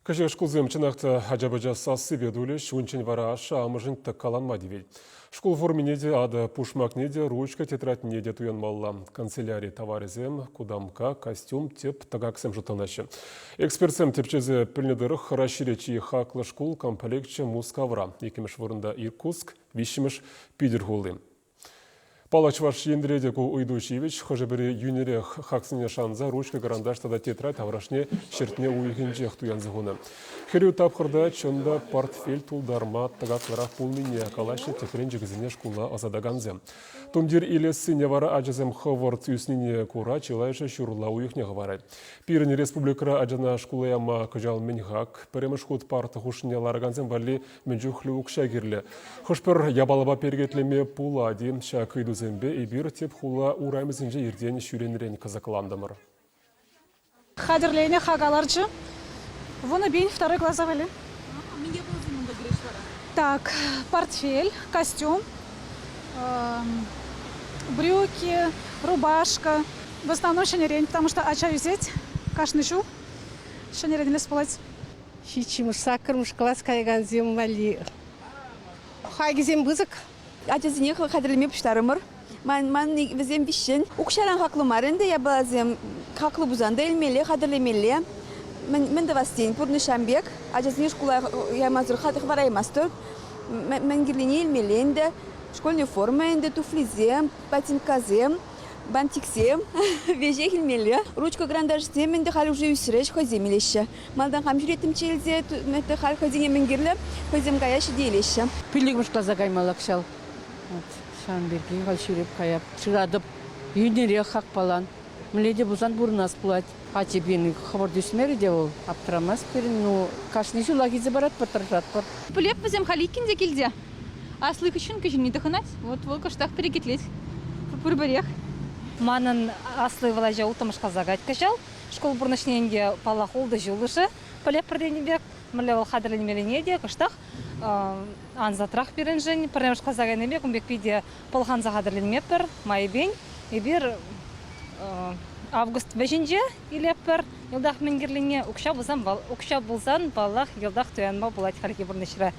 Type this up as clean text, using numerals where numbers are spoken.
Кӗҫех шкулсем чӑнах та ача-пӑча сассипе тулӗҫ, унччен вара ашшӗ-амӑшӗн тӑккаланма тивет. Шкул формине те, атӑ пушмакне те, ручка тетрадьне те туянмалла. Канцеляри таварӗсем, кутамкка, костюм, тӗп тӑкаксем шутланаҫҫӗ. Экспертсем тӗпчесе пӗлнӗ тӑрӑх, Раҫҫейре чи хаклӑ шкул комплекчӗ Мускавра, иккӗмӗш вырӑнта Иркутск, виҫҫӗмӗш Питӗр хули. Паллах, Чӑваш Енре те ку ыйту ҫивӗч. Хӑшӗ-пӗри йӳнӗрех хаксене шанса ручка-кӑранташ тата тетрадь таврашне ҫӗртме уйӑхӗнчех туянса хунӑ. Хӗрӳ тапхӑрта чӑн та портфель тултарма тӑкаклӑрах пулнине калаҫҫӗ тӗпренчӗкӗсене шкула ӑсатакансем. Тумтир илессине вара ачасем хӑвӑрт ӳснине кура чылайӑшӗ ҫурла уйӑхне хӑварать. Пирӗн республикӑра ачана шкула яма кӑҫал мӗн хак? Пӗрремӗш хут парта хушшине ларакансем валли мӗн чухлӗ укҫа кирлӗ? Хӑш-пӗр япалапа перекетлеме пулать-и? Ҫак ыйтусемпе эпир тӗп хула урамӗсенче иртен ҫӳренӗрен кӑсӑклантӑмӑр. Хатӗрленӗ хака ларчӗ. 10 000 второй класа валли. Мӗн япаласем унта кӗрес вара? Так, портфель, костюм, брюки, рубашка. В основном ҫӗнӗрен, потому что ача ӳсет кашни ҫул. Ҫӗнӗрен илес пулать. Ҫиччӗмӗш, саккӑрмӗш класс каякансем валли хакӗсем пысӑк. Ачасене хатӗрлеме пуҫларӑмӑр. Ман, ман вӗсем виҫҫӗн. Укҫаран хаклӑ мар ӗнтӗ япаласем. Хаклӑ пулсан та илмелле, хатӗрлемелле. Мӗн, мӗн тӑвас тен, пурнӑҫ ҫам пек. Ачасене шкула ямасӑр хӑвараймастӑп. Мӗн кирлине илмелле ӗнтӗ. Школьный форма ӗнтӗ, туфлисем, ботинкасем. Бантиксем веҫех илмелле. Ручка кӑранташсем ӗнтӗ халь уже ӳсрӗҫ, хӑйсем илеҫҫӗ. Малтан хам ҫӳреттӗмччӗ илсе, халь хӑйсене мӗн кирлӗ, хӑйсем каяҫҫӗ те илеҫҫӗ. Пиллӗкмӗш класа каймалла кӑҫал. Вот, ҫавӑн пирки халь ҫӳреп каяп. Шыратӑп. Йӳнӗрех хакпалан. Мӗнле те пулсан пурӑнас пулать. Ачи пирӗн хӑвӑрт ӳсмерӗ те вӑл, аптӑрамасть пирӗн. Ну, кашни ҫулах илсе паратпӑр, тӑрӑшатпӑр. Пӗлеп вӗсем халь иккӗн те килте. Асли хыҫҫӑн кӗҫӗнни тӑхӑнать. Вот вӑл кӑштах перекетлет. Пурпӗрех. Манӑн аслӑ ывӑл ача улттӑмӗш класа каять кӑҫал. Шкул пурнӑҫне ӗнтӗ, паллах, ултӑ ҫулӑшӗ пӗлеп пӗр пек. Мӗнле вӑл хатӗрленмеллине те кӑштах ансатрах пирӗншӗн. Пӗрремӗш класа кайнипе кун пек питӗ пӑлханса хатӗрленмеппӗр майӗпен. Эпир август вӗҫӗнче илетпӗр. Йӑлтах мӗн кирлине укҫа пулсан, укҫа пулсан, паллах, йӑлтах туянма пулать хальхи пурнӑҫра.